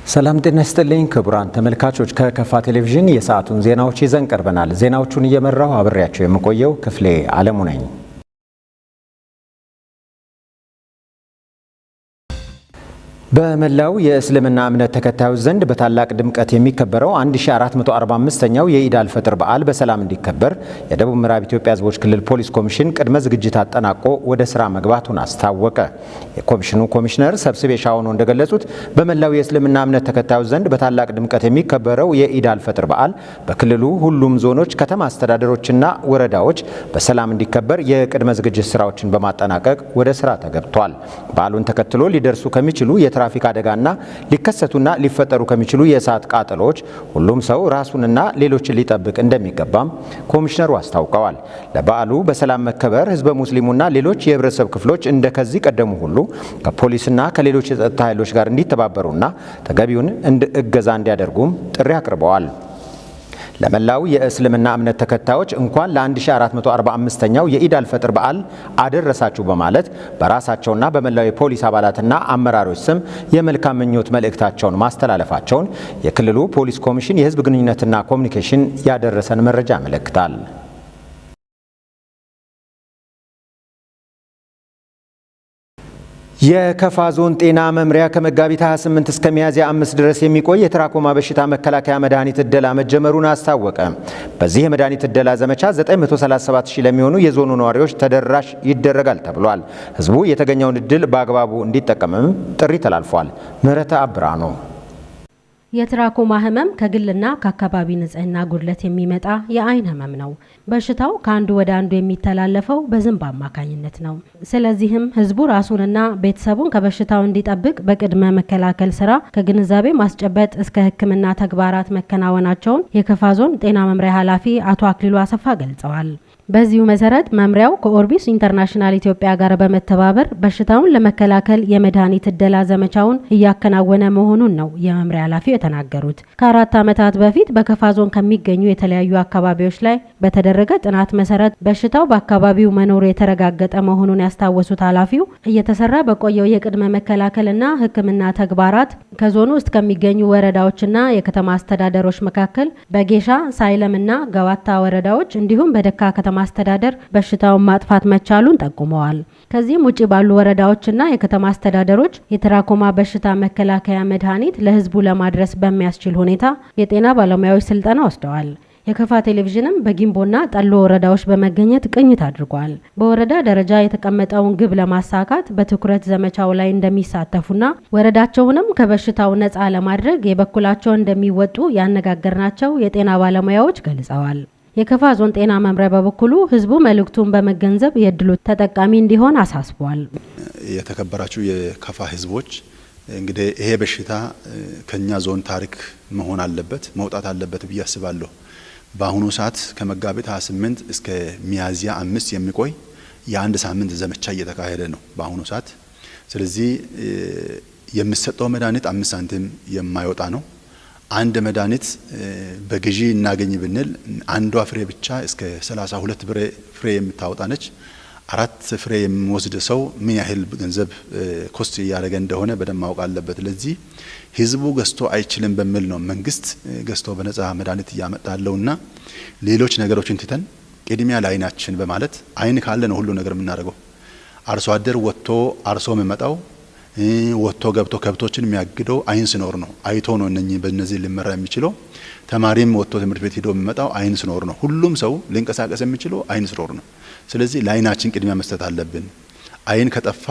ሰላም ጤና ይስጥልኝ ክቡራን ተመልካቾች፣ ከከፋ ቴሌቪዥን የሰዓቱን ዜናዎች ይዘን ቀርበናል። ዜናዎቹን እየመራሁ አብሬያቸው የምቆየው ክፍሌ አለሙ ነኝ። በመላው የእስልምና እምነት ተከታዮች ዘንድ በታላቅ ድምቀት የሚከበረው 1445ኛው የኢድ አልፈጥር በዓል በሰላም እንዲከበር የደቡብ ምዕራብ ኢትዮጵያ ሕዝቦች ክልል ፖሊስ ኮሚሽን ቅድመ ዝግጅት አጠናቆ ወደ ስራ መግባቱን አስታወቀ። የኮሚሽኑ ኮሚሽነር ሰብስቤ ሻውኖ እንደገለጹት፣ በመላው የእስልምና እምነት ተከታዮች ዘንድ በታላቅ ድምቀት የሚከበረው የኢድ አልፈጥር በዓል በክልሉ ሁሉም ዞኖች፣ ከተማ አስተዳደሮችና ወረዳዎች በሰላም እንዲከበር የቅድመ ዝግጅት ስራዎችን በማጠናቀቅ ወደ ስራ ተገብቷል። በዓሉን ተከትሎ ሊደርሱ ከሚችሉ የትራፊክ አደጋና ሊከሰቱና ሊፈጠሩ ከሚችሉ የእሳት ቃጠሎዎች ሁሉም ሰው ራሱንና ሌሎችን ሊጠብቅ እንደሚገባም ኮሚሽነሩ አስታውቀዋል። ለበዓሉ በሰላም መከበር ህዝበ ሙስሊሙና ሌሎች የህብረተሰብ ክፍሎች እንደ ከዚህ ቀደሙ ሁሉ ከፖሊስና ከሌሎች የጸጥታ ኃይሎች ጋር እንዲተባበሩና ተገቢውን እገዛ እንዲያደርጉም ጥሪ አቅርበዋል። ለመላው የእስልምና እምነት ተከታዮች እንኳን ለ1445ኛው የኢድ አልፈጥር በዓል አደረሳችሁ በማለት በራሳቸውና በመላው የፖሊስ አባላትና አመራሮች ስም የመልካም ምኞት መልእክታቸውን ማስተላለፋቸውን የክልሉ ፖሊስ ኮሚሽን የህዝብ ግንኙነትና ኮሚኒኬሽን ያደረሰን መረጃ ያመለክታል። የከፋ ዞን ጤና መምሪያ ከመጋቢት 28 እስከ ሚያዝያ 5 ድረስ የሚቆይ የትራኮማ በሽታ መከላከያ መድኃኒት እደላ መጀመሩን አስታወቀ። በዚህ የመድኃኒት እደላ ዘመቻ 937 ሺህ ለሚሆኑ የዞኑ ነዋሪዎች ተደራሽ ይደረጋል ተብሏል። ህዝቡ የተገኘውን እድል በአግባቡ እንዲጠቀምም ጥሪ ተላልፏል። ምህረተ አብርሃኑ። የትራኮማ ህመም ከግልና ከአካባቢ ንጽህና ጉድለት የሚመጣ የአይን ህመም ነው። በሽታው ከአንዱ ወደ አንዱ የሚተላለፈው በዝንብ አማካኝነት ነው። ስለዚህም ህዝቡ ራሱንና ቤተሰቡን ከበሽታው እንዲጠብቅ በቅድመ መከላከል ስራ ከግንዛቤ ማስጨበጥ እስከ ሕክምና ተግባራት መከናወናቸውን የከፋ ዞን ጤና መምሪያ ኃላፊ አቶ አክሊሉ አሰፋ ገልጸዋል። በዚሁ መሰረት መምሪያው ከኦርቢስ ኢንተርናሽናል ኢትዮጵያ ጋር በመተባበር በሽታውን ለመከላከል የመድኃኒት እደላ ዘመቻውን እያከናወነ መሆኑን ነው የመምሪያ ኃላፊው የተናገሩት። ከ4 ዓመታት በፊት በከፋ ዞን ከሚገኙ የተለያዩ አካባቢዎች ላይ በተደረገ ጥናት መሰረት በሽታው በአካባቢው መኖሩ የተረጋገጠ መሆኑን ያስታወሱት ኃላፊው፣ እየተሰራ በቆየው የቅድመ መከላከልና ሕክምና ተግባራት ከዞኑ ውስጥ ከሚገኙ ወረዳዎችና የከተማ አስተዳደሮች መካከል በጌሻ፣ ሳይለምና ገዋታ ወረዳዎች እንዲሁም በደካ ከተማ አስተዳደር በሽታውን ማጥፋት መቻሉን ጠቁመዋል። ከዚህም ውጭ ባሉ ወረዳዎችና የከተማ አስተዳደሮች የትራኮማ በሽታ መከላከያ መድኃኒት ለሕዝቡ ለማድረስ በሚያስችል ሁኔታ የጤና ባለሙያዎች ስልጠና ወስደዋል። የከፋ ቴሌቪዥንም በጊምቦና ጠሎ ወረዳዎች በመገኘት ቅኝት አድርጓል። በወረዳ ደረጃ የተቀመጠውን ግብ ለማሳካት በትኩረት ዘመቻው ላይ እንደሚሳተፉና ወረዳቸውንም ከበሽታው ነፃ ለማድረግ የበኩላቸውን እንደሚወጡ ያነጋገርናቸው የጤና ባለሙያዎች ገልጸዋል። የከፋ ዞን ጤና መምሪያ በበኩሉ ህዝቡ መልእክቱን በመገንዘብ የእድሉ ተጠቃሚ እንዲሆን አሳስቧል። የተከበራችሁ የከፋ ህዝቦች፣ እንግዲህ ይሄ በሽታ ከኛ ዞን ታሪክ መሆን አለበት፣ መውጣት አለበት ብዬ አስባለሁ። በአሁኑ ሰዓት ከመጋቢት 28 እስከ ሚያዝያ 5 የሚቆይ የአንድ ሳምንት ዘመቻ እየተካሄደ ነው በአሁኑ ሰዓት። ስለዚህ የሚሰጠው መድኃኒት 5 ሳንቲም የማይወጣ ነው። አንድ መድኃኒት በግዢ እናገኝ ብንል አንዷ ፍሬ ብቻ እስከ 32 ፍሬ የምታወጣ ነች። አራት ፍሬ የሚወስድ ሰው ምን ያህል ገንዘብ cost እያደረገ እንደሆነ በደንብ ማወቅ አለበት። ለዚህ ህዝቡ ገዝቶ አይችልም በሚል ነው መንግስት ገዝቶ በነጻ መድኃኒት እያመጣ ያለውና ሌሎች ነገሮችን ትተን ቅድሚያ ለአይናችን በማለት፣ አይን ካለ ነው ሁሉ ነገር የምናደርገው። አርሶ አደር ወጥቶ አርሶ የሚመጣው፣ ወጥቶ ገብቶ ከብቶችን የሚያግደው አይን ሲኖር ነው። አይቶ ነው እነኚህ በእነዚህ ሊመራ የሚችለው። ተማሪም ወጥቶ ትምህርት ቤት ሄዶ የሚመጣው አይን ሲኖር ነው። ሁሉም ሰው ሊንቀሳቀስ የሚችለው አይን ሲኖር ነው። ስለዚህ ለአይናችን ቅድሚያ መስጠት አለብን። አይን ከጠፋ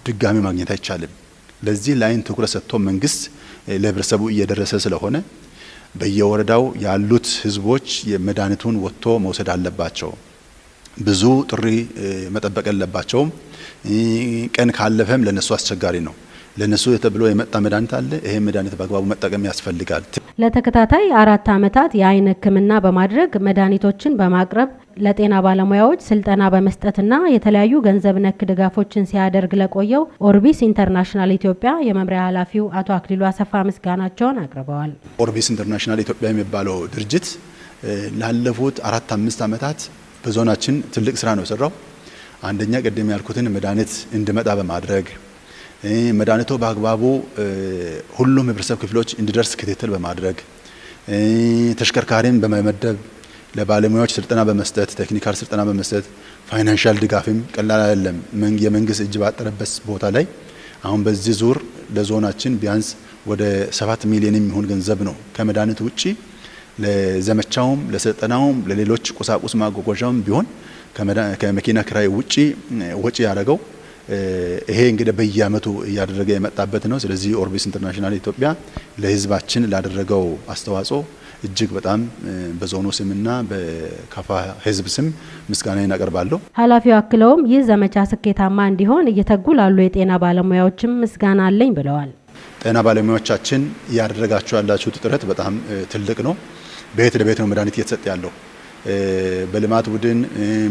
ድጋሚ ማግኘት አይቻልም። ለዚህ ለአይን ትኩረት ሰጥቶ መንግስት ለህብረተሰቡ እየደረሰ ስለሆነ በየወረዳው ያሉት ህዝቦች የመድኃኒቱን ወጥቶ መውሰድ አለባቸው። ብዙ ጥሪ መጠበቅ የለባቸውም። ቀን ካለፈም ለነሱ አስቸጋሪ ነው። ለነሱ ተብሎ የመጣ መድኃኒት አለ። ይሄ መድኃኒት በአግባቡ መጠቀም ያስፈልጋል። ለተከታታይ 4 ዓመታት የአይን ሕክምና በማድረግ፣ መድኃኒቶችን በማቅረብ፣ ለጤና ባለሙያዎች ስልጠና በመስጠትና የተለያዩ ገንዘብ ነክ ድጋፎችን ሲያደርግ ለቆየው ኦርቢስ ኢንተርናሽናል ኢትዮጵያ የመምሪያ ኃላፊው አቶ አክሊሉ አሰፋ ምስጋናቸውን አቅርበዋል። ኦርቢስ ኢንተርናሽናል ኢትዮጵያ የሚባለው ድርጅት ላለፉት 4፣ 5 ዓመታት በዞናችን ትልቅ ስራ ነው የሰራው። አንደኛ ቅድም ያልኩትን መድኃኒት እንዲመጣ በማድረግ፣ መድኃኒቱ በአግባቡ ሁሉም ህብረተሰብ ክፍሎች እንዲደርስ ክትትል በማድረግ፣ ተሽከርካሪን በመመደብ፣ ለባለሙያዎች ስልጠና በመስጠት፣ technical ስልጠና በመስጠት፣ financial ድጋፍም ቀላል አይደለም። የመንግስት እጅ ባጠረበት ቦታ ላይ አሁን በዚህ ዙር ለዞናችን ቢያንስ ወደ 7 ሚሊዮን የሚሆን ገንዘብ ነው ከመድኃኒቱ ውጪ ለዘመቻውም፣ ለስልጠናውም፣ ለሌሎች ቁሳቁስ ማጓጓዣውም ቢሆን ከመኪና ክራይ ውጪ ወጪ ያደረገው። ይሄ እንግዲህ በየአመቱ እያደረገ የመጣበት ነው። ስለዚህ ኦርቢስ ኢንተርናሽናል ኢትዮጵያ ለህዝባችን ላደረገው አስተዋጽኦ እጅግ በጣም በዞኑ ስምና በካፋ ህዝብ ስም ምስጋናዬን አቀርባለሁ። ኃላፊው አክለውም ይህ ዘመቻ ስኬታማ እንዲሆን እየተጉ ላሉ የጤና ባለሙያዎችም ምስጋና አለኝ ብለዋል። ጤና ባለሙያዎቻችን እያደረጋችሁ ያላችሁት ጥረት በጣም ትልቅ ነው። ቤት ለቤት ነው መድኃኒት እየተሰጠ ያለው። በልማት ቡድን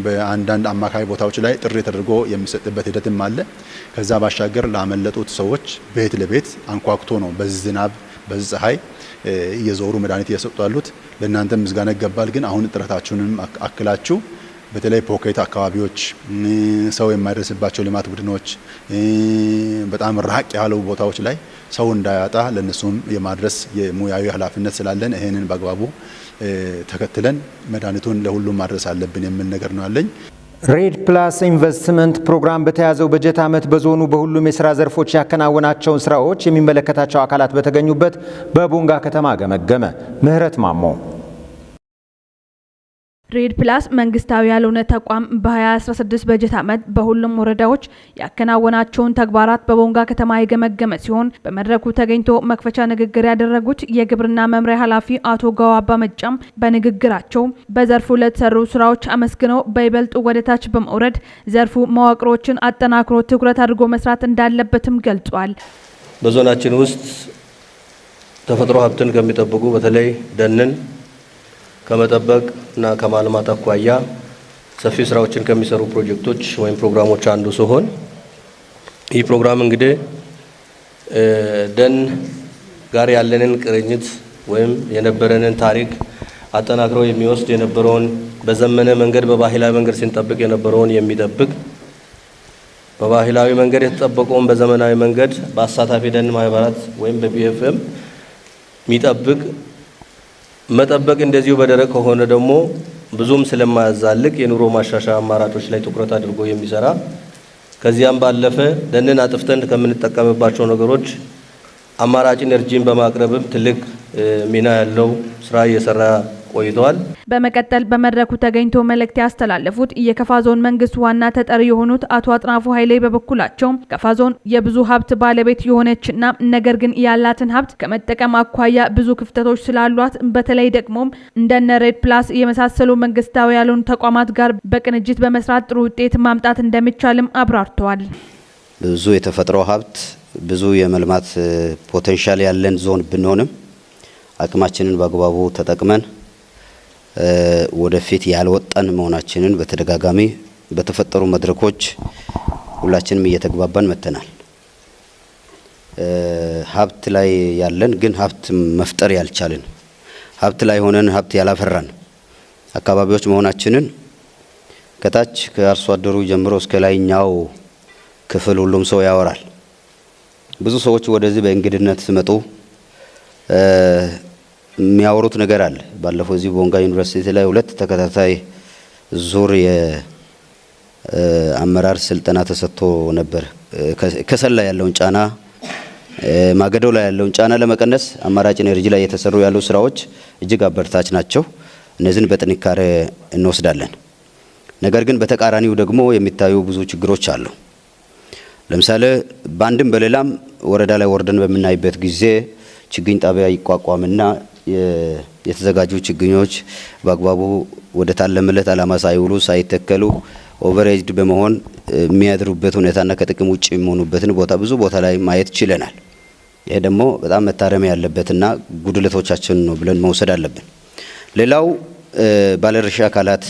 በአንዳንድ አማካይ ቦታዎች ላይ ጥሪ ተደርጎ የሚሰጥበት ሂደትም አለ። ከዛ ባሻገር ላመለጡት ሰዎች ቤት ለቤት አንኳኩቶ ነው በዚህ ዝናብ በዚህ ፀሐይ እየዞሩ መድኃኒት እየሰጡ ያሉት። ለእናንተም ምስጋና ይገባል። ግን አሁን ጥረታችሁንም አክላችሁ በተለይ pocket አካባቢዎች፣ ሰው የማይደርስባቸው ልማት ቡድኖች፣ በጣም ራቅ ያሉ ቦታዎች ላይ ሰው እንዳያጣ ለእነሱም የማድረስ የሙያዊ ኃላፊነት ስላለን ይሄንን በአግባቡ ተከትለን መድኃኒቱን ለሁሉም ማድረስ አለብን የሚል ነገር ነው ያለኝ። ሬድ ፕላስ ኢንቨስትመንት ፕሮግራም በተያዘው በጀት ዓመት በዞኑ በሁሉም የስራ ዘርፎች ያከናወናቸውን ስራዎች የሚመለከታቸው አካላት በተገኙበት በቦንጋ ከተማ ገመገመ። ምህረት ማሞ። ሬድ ፕላስ መንግስታዊ ያልሆነ ተቋም በ2016 በጀት ዓመት በሁሉም ወረዳዎች ያከናወናቸውን ተግባራት በቦንጋ ከተማ የገመገመ ሲሆን፣ በመድረኩ ተገኝቶ መክፈቻ ንግግር ያደረጉት የግብርና መምሪያ ኃላፊ አቶ ጋዋ አባ መጫም በንግግራቸው በዘርፉ ለተሰሩ ስራዎች አመስግነው በይበልጡ ወደ ታች በመውረድ ዘርፉ መዋቅሮችን አጠናክሮ ትኩረት አድርጎ መስራት እንዳለበትም ገልጿል። በዞናችን ውስጥ ተፈጥሮ ሀብትን ከሚጠብቁ፣ በተለይ ደንን ከመጠበቅ እና ከማልማት አኳያ ሰፊ ስራዎችን ከሚሰሩ ፕሮጀክቶች ወይም ፕሮግራሞች አንዱ ሲሆን፣ ይህ ፕሮግራም እንግዲህ ደን ጋር ያለንን ቅርኝት ወይም የነበረንን ታሪክ አጠናክሮ የሚወስድ፣ የነበረውን በዘመነ መንገድ በባህላዊ መንገድ ሲንጠብቅ የነበረውን የሚጠብቅ፣ በባህላዊ መንገድ የተጠበቀውን በዘመናዊ መንገድ በአሳታፊ ደን ማህበራት ወይም በ BFM የሚጠብቅ፣ መጠበቅ እንደዚሁ በደረቅ ከሆነ ደግሞ ብዙም ስለማያዛልቅ የኑሮ ማሻሻያ አማራጮች ላይ ትኩረት አድርጎ የሚሰራ፣ ከዚያም ባለፈ ደንን አጥፍተን ከምንጠቀምባቸው ነገሮች አማራጭ energy ን በማቅረብም ትልቅ ሚና ያለው ስራ እየሰራ ቆይተዋል። በመቀጠል በመድረኩ ተገኝቶ መልእክት ያስተላለፉት የከፋ ዞን መንግስት ዋና ተጠሪ የሆኑት አቶ አጥናፉ ኃይሌ በበኩላቸው ከፋ ዞን የብዙ ሀብት ባለቤት የሆነችና ነገር ግን ያላትን ሀብት ከመጠቀም አኳያ ብዙ ክፍተቶች ስላሏት በተለይ ደግሞ እንደነ ሬድ ፕላስ የመሳሰሉ መንግስታዊ ያልሆኑ ተቋማት ጋር በቅንጅት በመስራት ጥሩ ውጤት ማምጣት እንደሚቻልም አብራርተዋል። ብዙ የተፈጥሮ ሀብት፣ ብዙ የመልማት potential ያለን ዞን ብንሆንም አቅማችንን በአግባቡ ተጠቅመን ወደፊት ያልወጣን መሆናችንን በተደጋጋሚ በተፈጠሩ መድረኮች ሁላችንም እየተግባባን መጥተናል። ሀብት ላይ ያለን ግን ሀብት መፍጠር ያልቻልን፣ ሀብት ላይ ሆነን ሀብት ያላፈራን አካባቢዎች መሆናችንን ከታች ከአርሶ አደሩ ጀምሮ እስከ ላይኛው ክፍል ሁሉም ሰው ያወራል። ብዙ ሰዎች ወደዚህ በእንግድነት ሲመጡ የሚያወሩት ነገር አለ። ባለፈው እዚህ ቦንጋ ዩኒቨርሲቲ ላይ ሁለት ተከታታይ ዙር የአመራር ስልጠና ተሰጥቶ ነበር። ከሰል ላይ ያለውን ጫና፣ ማገዶ ላይ ያለውን ጫና ለመቀነስ አማራጭ energy ላይ የተሰሩ ያሉ ስራዎች እጅግ አበረታች ናቸው። እነዚህን በጥንካሬ እንወስዳለን። ነገር ግን በተቃራኒው ደግሞ የሚታዩ ብዙ ችግሮች አሉ። ለምሳሌ በአንድም በሌላም ወረዳ ላይ ወርደን በምናይበት ጊዜ ችግኝ ጣቢያ ይቋቋምና የተዘጋጁ ችግኞች በአግባቡ ወደ ታለመለት ዓላማ ሳይውሉ፣ ሳይተከሉ overaged በመሆን የሚያድሩበት ሁኔታና ከጥቅም ውጭ የሚሆኑበትን ቦታ ብዙ ቦታ ላይ ማየት ችለናል። ይሄ ደግሞ በጣም መታረም ያለበትና ጉድለቶቻችን ነው ብለን መውሰድ አለብን። ሌላው ባለድርሻ አካላት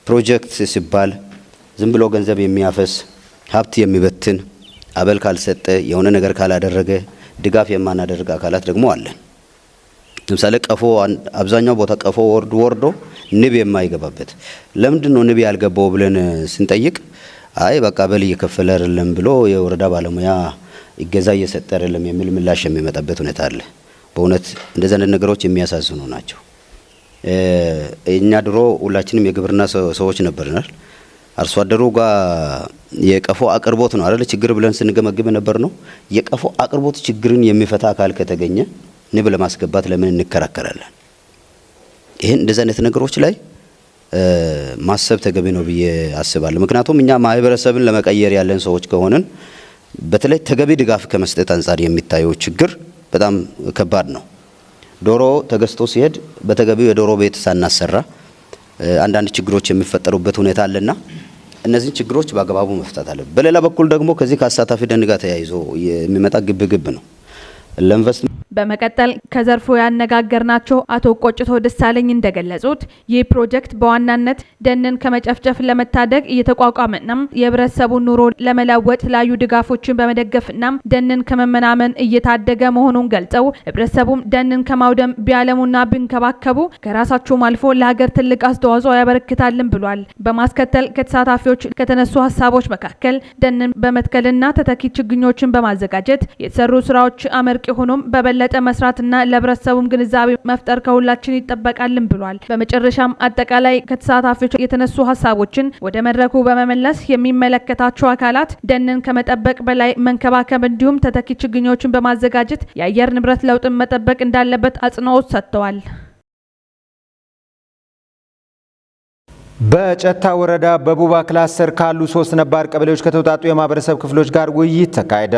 ፕሮጀክት ሲባል ዝም ብሎ ገንዘብ የሚያፈስ፣ ሀብት የሚበትን፣ አበል ካልሰጠ፣ የሆነ ነገር ካላደረገ ድጋፍ የማናደርግ አካላት ደግሞ አለን። ለምሳሌ ቀፎ፣ አብዛኛው ቦታ ቀፎ ወርዶ ወርዶ ንብ የማይገባበት፣ ለምንድን ነው ንብ ያልገባው ብለን ስንጠይቅ አይ በቃ በል እየከፈለ አይደለም ብሎ የወረዳ ባለሙያ ይገዛ እየሰጠ አይደለም የሚል ምላሽ የሚመጣበት ሁኔታ አለ። በእውነት እንደዚህ አይነት ነገሮች የሚያሳዝኑ ናቸው። እኛ ድሮ ሁላችንም የግብርና ሰዎች ነበርናል። አርሶ አደሩ ጋር የቀፎ አቅርቦት ነው አይደል ችግር ብለን ስንገመግብ ነበር ነው። የቀፎ አቅርቦት ችግርን የሚፈታ አካል ከተገኘ ንብ ለማስገባት ለምን እንከራከራለን? ይሄን እንደዚህ አይነት ነገሮች ላይ ማሰብ ተገቢ ነው ብዬ አስባለሁ። ምክንያቱም እኛ ማህበረሰብን ለመቀየር ያለን ሰዎች ከሆነን በተለይ ተገቢ ድጋፍ ከመስጠት አንጻር የሚታየው ችግር በጣም ከባድ ነው። ዶሮ ተገዝቶ ሲሄድ በተገቢው የዶሮ ቤት ሳናሰራ አንዳንድ ችግሮች የሚፈጠሩበት ሁኔታ አለና እነዚህን ችግሮች በአግባቡ መፍታት አለ። በሌላ በኩል ደግሞ ከዚህ ከአሳታፊ ደን ጋር ተያይዞ የሚመጣ ግብግብ ነው። ለኢንቨስትመንት በመቀጠል ከዘርፉ ያነጋገርናቸው አቶ ቆጭቶ ደሳለኝ እንደገለጹት ይህ ፕሮጀክት በዋናነት ደንን ከመጨፍጨፍ ለመታደግ እየተቋቋመና የህብረተሰቡን ኑሮ ለመለወጥ የተለያዩ ድጋፎችን በመደገፍና ደንን ከመመናመን እየታደገ መሆኑን ገልጸው ህብረተሰቡም ደንን ከማውደም ቢያለሙና ቢንከባከቡ ከራሳቸውም አልፎ ለሀገር ትልቅ አስተዋጽኦ ያበረክታልን ብሏል። በማስከተል ከተሳታፊዎች ከተነሱ ሀሳቦች መካከል ደንን በመትከልና ተተኪ ችግኞችን በማዘጋጀት የተሰሩ ስራዎች አመርቂ ሆኖም በበለጠ መስራትና ለህብረተሰቡም ግንዛቤ መፍጠር ከሁላችን ይጠበቃልን ብሏል። በመጨረሻም አጠቃላይ ከተሳታፊዎች የተነሱ ሀሳቦችን ወደ መድረኩ በመመለስ የሚመለከታቸው አካላት ደንን ከመጠበቅ በላይ መንከባከብ እንዲሁም ተተኪ ችግኞችን በማዘጋጀት የአየር ንብረት ለውጥን መጠበቅ እንዳለበት አጽንኦት ሰጥተዋል። በጨታ ወረዳ በቡባ ክላስተር ካሉ 3 ነባር ቀበሌዎች ከተውጣጡ የማህበረሰብ ክፍሎች ጋር ውይይት ተካሄደ።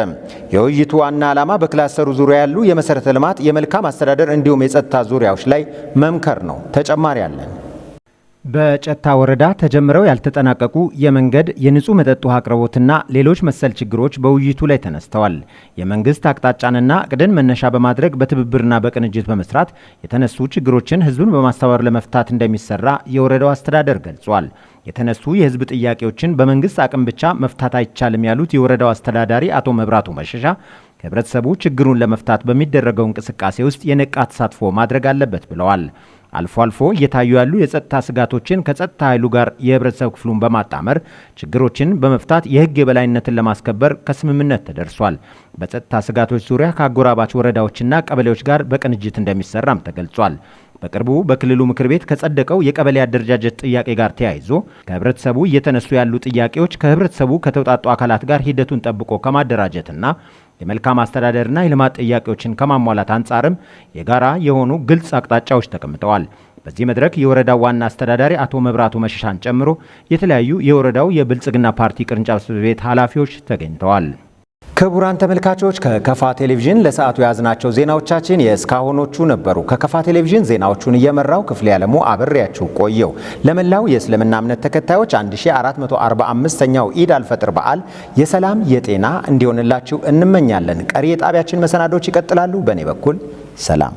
የውይይቱ ዋና ዓላማ በክላስተሩ ዙሪያ ያሉ የመሰረተ ልማት፣ የመልካም አስተዳደር እንዲሁም የጸጥታ ዙሪያዎች ላይ መምከር ነው። ተጨማሪ አለን። በጨታ ወረዳ ተጀምረው ያልተጠናቀቁ የመንገድ፣ የንጹህ መጠጥ ውሃ አቅርቦትና ሌሎች መሰል ችግሮች በውይይቱ ላይ ተነስተዋል። የመንግስት አቅጣጫንና እቅድን መነሻ በማድረግ በትብብርና በቅንጅት በመስራት የተነሱ ችግሮችን ህዝብን በማስተባበር ለመፍታት እንደሚሰራ የወረዳው አስተዳደር ገልጿል። የተነሱ የህዝብ ጥያቄዎችን በመንግስት አቅም ብቻ መፍታት አይቻልም ያሉት የወረዳው አስተዳዳሪ አቶ መብራቱ መሸሻ ህብረተሰቡ ችግሩን ለመፍታት በሚደረገው እንቅስቃሴ ውስጥ የነቃ ተሳትፎ ማድረግ አለበት ብለዋል። አልፎ አልፎ እየታዩ ያሉ የጸጥታ ስጋቶችን ከጸጥታ ኃይሉ ጋር የህብረተሰብ ክፍሉን በማጣመር ችግሮችን በመፍታት የህግ የበላይነትን ለማስከበር ከስምምነት ተደርሷል። በጸጥታ ስጋቶች ዙሪያ ከአጎራባች ወረዳዎችና ቀበሌዎች ጋር በቅንጅት እንደሚሰራም ተገልጿል። በቅርቡ በክልሉ ምክር ቤት ከጸደቀው የቀበሌ አደረጃጀት ጥያቄ ጋር ተያይዞ ከህብረተሰቡ እየተነሱ ያሉ ጥያቄዎች ከህብረተሰቡ ከተውጣጡ አካላት ጋር ሂደቱን ጠብቆ ከማደራጀትና የመልካም አስተዳደርና የልማት ጥያቄዎችን ከማሟላት አንጻርም የጋራ የሆኑ ግልጽ አቅጣጫዎች ተቀምጠዋል። በዚህ መድረክ የወረዳው ዋና አስተዳዳሪ አቶ መብራቱ መሸሻን ጨምሮ የተለያዩ የወረዳው የብልጽግና ፓርቲ ቅርንጫፍ ጽሕፈት ቤት ኃላፊዎች ተገኝተዋል። ክቡራን ተመልካቾች፣ ከከፋ ቴሌቪዥን ለሰዓቱ የያዝናቸው ዜናዎቻችን የእስካሁኖቹ ነበሩ። ከከፋ ቴሌቪዥን ዜናዎቹን እየመራው ክፍሌ ያለሙ አብሬያችሁ ቆየው። ለመላው የእስልምና እምነት ተከታዮች 1445ኛው ኢድ አልፈጥር በዓል የሰላም የጤና እንዲሆንላችሁ እንመኛለን። ቀሪ የጣቢያችን መሰናዶች ይቀጥላሉ። በእኔ በኩል ሰላም።